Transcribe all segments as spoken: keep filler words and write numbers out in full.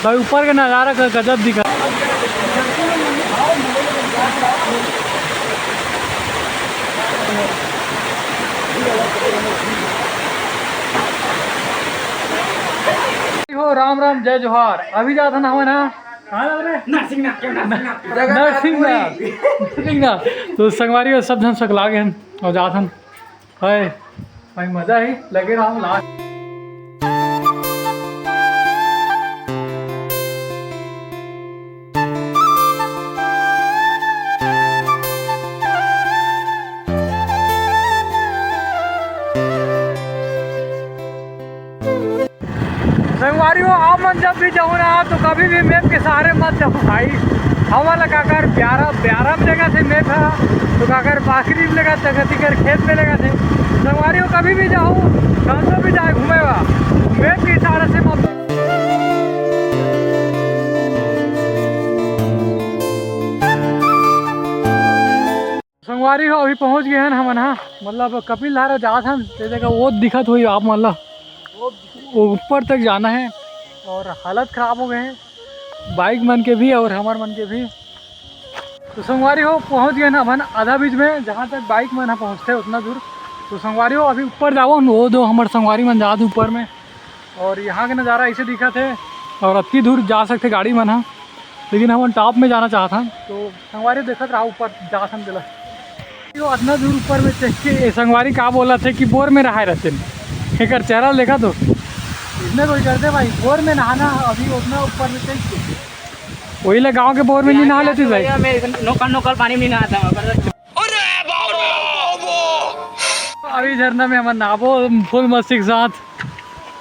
भाई, ऊपर के नज़ारा का गजब दिखा। हो, राम राम, जय जोहार। अभी जात हन हमन ह, कहाँ जात रहे? नरसिंहनाथ के, नरसिंहनाथ। नरसिंहनाथ, नरसिंहनाथ। तो संगवारी हो, सब झन सकला गे हन अउ जात हन। हाय भाई, मजा ही लगे रहा लास्ट। संगवारी हो, आप मन जब भी जाहू ना, तो कभी भी मैप के सहारे मत जाहू भाई। हमन ला काकर ब्यारा, ब्यारा में लेगथे मैप ह, तो काकर बाकरी में लेगथे, कति कर खेत में लेगथे। संगवारी हो, कभी भी जाहू, कहाँ भी जाए घूमे ला, मैप के इशारे से मत। संगवारी हो, अभी पहुंच गए हन हमन हा, मतलब कपिल धारा जात हन, ते जगह वो दिखत होही आप मन ला, वो ऊपर तक जाना है और हालत खराब हो गए हैं बाइक मन के भी और हमर मन के भी। तो संगवारी हो, पहुंच गए ना हमन आधा बीच में, जहाँ तक बाइक मन ह पहुँचते उतना दूर। तो संगवारी हो, अभी ऊपर जावन, वो दो हमर संगवारी मन जात ऊपर में, और यहाँ के नज़ारा ऐसे दिखत है और अतकी दूर जा सकते गाड़ी मन ह, लेकिन हमन टॉप में जाना चाहत हन। तो संगवारी देखत रहा, ऊपर जात हन तेला। यो अतना दूर ऊपर में चढ़ के, ए, संगवारी का बोलत हे कि बोर में नहाए रहते हैं। एकर चेहरा देखा तो। इसमें कोई करते भाई, बोर में नहाना अभी उतना ऊपर में चढ़ के। वही ला गाँव के बोर में नहीं नहा लेते भाई। भैया, मैं नोकल, नोकल पानी में नहीं नहाता हूँ। अभी झरना में हमन नहाबो फुल मस्ती के साथ।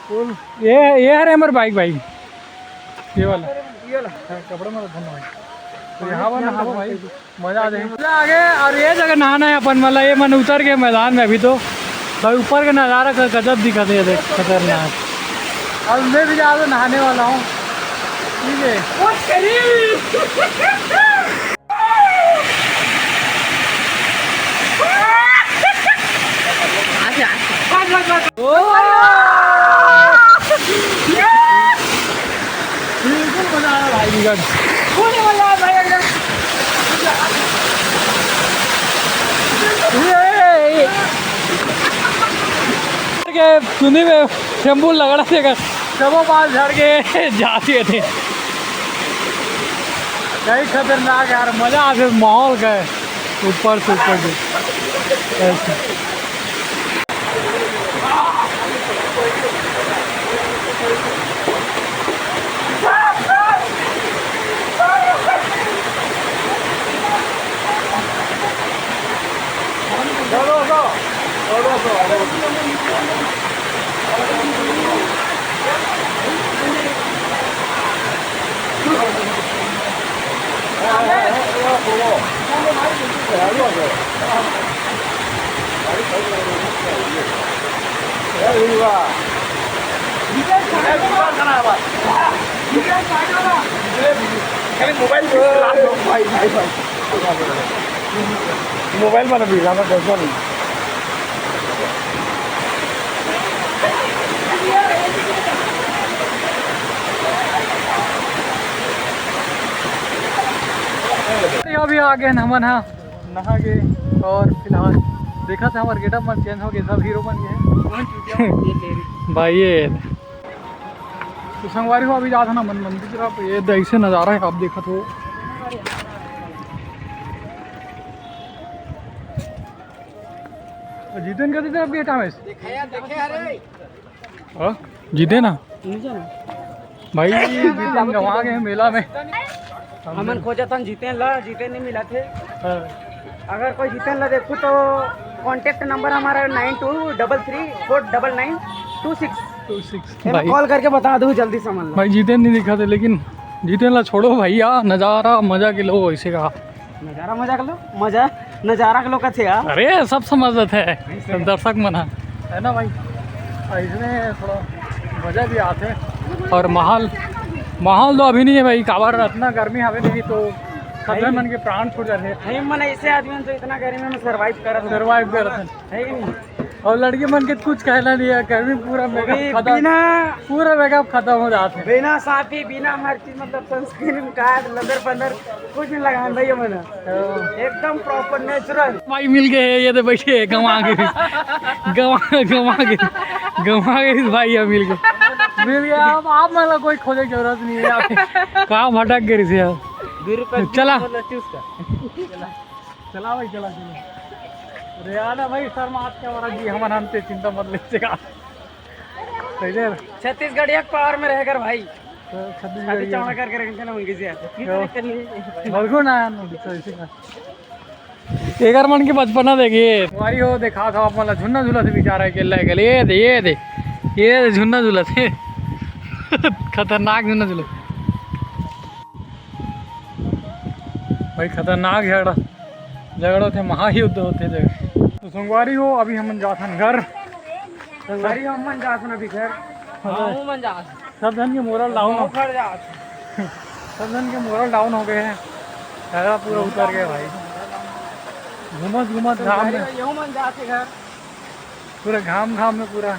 फुल, ये, ये हरे हमर बाइक भाई, ये वाला। ये वाला? हाँ, कपड़ा में धन भाई। तो यहाँ पर नहाबो भाई, मजा आ जाए। मजा आ गया। और ये जगह नहाना है अपन, मतलब ये मन उतर के मैदान में अभी तो। भाई, ऊपर का नज़ारा का गजब दिखत है, देख, खतरनाक। और मैं भी जा रहा हूँ, नहाने वाला हूँ, ठीक है। बिल्कुल मजा आ रहा भाई, बिगड़। के सुनी में शंभू लगड़ा देगा, सबो बाल झड़ के जाती है थे। कई खतरनाक यार, मजा आ गया माहौल का है। ऊपर से ऊपर से ऐसे। खाली मोबाइल पे चला दो भाई, भाई, भाई। मोबाइल वाला भी लाना, टेंशन नहीं। अभी आ गए हमन हा नहा के, और फिलहाल देखा था हमारे गेटअप मन चेंज हो गए, सब हीरो बन गए। भाई ये तो संगवारी हो, अभी जात हन हमन मंदिर तरफ। ये द-, ऐसे नज़ारा है, आप देखत हो। जीतेन कति तरफ गेट आवे? हाँ? जीते ना? भाई, जीतेन गवा गए मेला में। हमन खोजत हन जीतेन ला, जीतेन नहीं मिलत हे। हाँ। अगर कोई जीतेन ला देखू तो contact number हमारा nine two double three four double nine two six। Two six। एमे भाई। Call करके बता दो जल्दी से, मतलब। भाई, जीतेन नहीं दिखा थे, लेकिन जीतेन ला छोड़ो भैया, नज़ारा मजा के लो ऐसे का। नज़ारा मजा के लो, मजा नज़ारा के लो कथे यार। अरे, सब समझ लेते हैं दर्शक मन ह। है ना भाई, इसमें थोड़ा मजा भी आते हैं। और माहौल, माहौल तो अभी नहीं है भाई, काबर इतना गर्मी हवे नहीं तो सब भाई। मन के प्राण छूट जाते हैं। हम मन ऐसे आदमी हैं जो इतना गर्मी में survive करत हैं। Survive करत हैं। है कि नहीं? और लड़की मन के कुछ कहना नहीं है, गर्मी पूरा वो भी मेकअप खत्म, बिना पूरा मेकअप खत्म हो जाते हैं। बिना साफी, बिना हर चीज, मतलब सनस्क्रीन, कार्ड, लदर फंदर, कुछ नहीं लगाए भाई मन। एकदम प्रॉपर नेचुरल। भाई मिल गए, ये तो बैठे हैं, गंवा गए, गंवा गंवा गए, गंवा गए भाई, ये मिल गए, मिल गया। अब आप मतलब कोई खोजे की जरूरत नहीं है, आप कहाँ भटक गए थे यार। दो रुपए चला। चला भाई, चला, चला। अरे यार, ना भाई, शर्म आज क्या हो रहा जी, हम आराम से चिंता मत ले का। सही है। छत्तीसगढ़ एक पावर में रहेगा भाई। तो छत्तीस छाती गढ़िया। चौड़ा करके रखेंगे ना उनके से। क्यों? मरगो ना यार, नोटिस ऐसे का। एकर मन के बचपना देखिए। भाई, वो देखा था आप, मतलब झुन्ना झूला से बेचारा अकेला है, ये दे, ये दे, ये दे, झुन्ना झूला से। खतरनाक झुन्ना झूला। भाई, खतरनाक झगड़ा, झगड़ा होथे, महायुद्ध होथे। देख, तो संगवारी हो, अभी हमन जाथन घर। संगवारी हो, हमन जाथन अभी घर। हाँ, हमन जाथन। सब झन के मोरल डाउन हो, सब झन के मोरल डाउन हो गए हैं। झगड़ा पूरा उतर गया भाई। घूमत घूमत घाम में, संगवारी हो, हमन जाथन घर। पूरा घाम घाम में पूरा।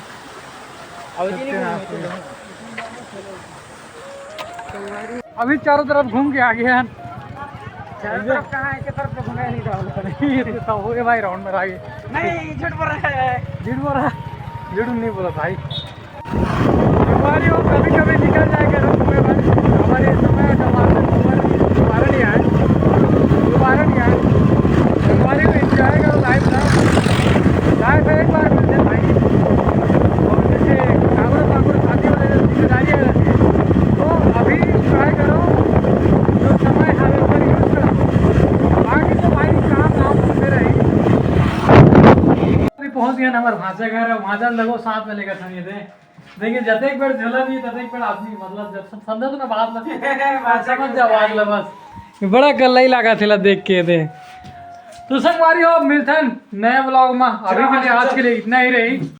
अब जी नहीं सत्यानाश हो गया। अभी चारों तरफ घूम के आ गए हैं। चारों तरफ कहाँ है, एक तरफ तो घूमे नहीं था। नहीं, ये तो सब हो गए भाई, राउंड में रह गए। नहीं, झूठ बोल रहा है। झूठ बोल रहा है? झूठ नहीं बोला भाई। हमारी वो कभी कभी निकल जाएगा ना घूमे भाई। हमारे समय का बात है, दोबारा, दोबारा नहीं आए, दोबारा नहीं आए। हमारे को एंजॉय करो लाइफ ना, लाइफ है एक बार मिलते हैं भाई। और जैसे कांगड़ा कांगड़ा शादी वाले जिम्मेदारी आ जाती है, तो अभी ट्राई करो, जो समय है उसका यूज करो। बाकी तो भाई काम काम होते रहे। अभी पहुंच गया ना हमारे भांसा घर, भांसा लगो साथ में लेकर था ये दे। देखिए, जतेक बेर झूला भी, ततेक बेर आदमी, मतलब, जब सब समझे तो ना बात ना, बात समझ जाओ, बात ला बस। बड़ा कल्लाई लगा थेला देख के दे। तो संगवारी हो, अब मिलथन नया ब्लॉग में। अभी के लिए, आज के लिए इतना ही रही।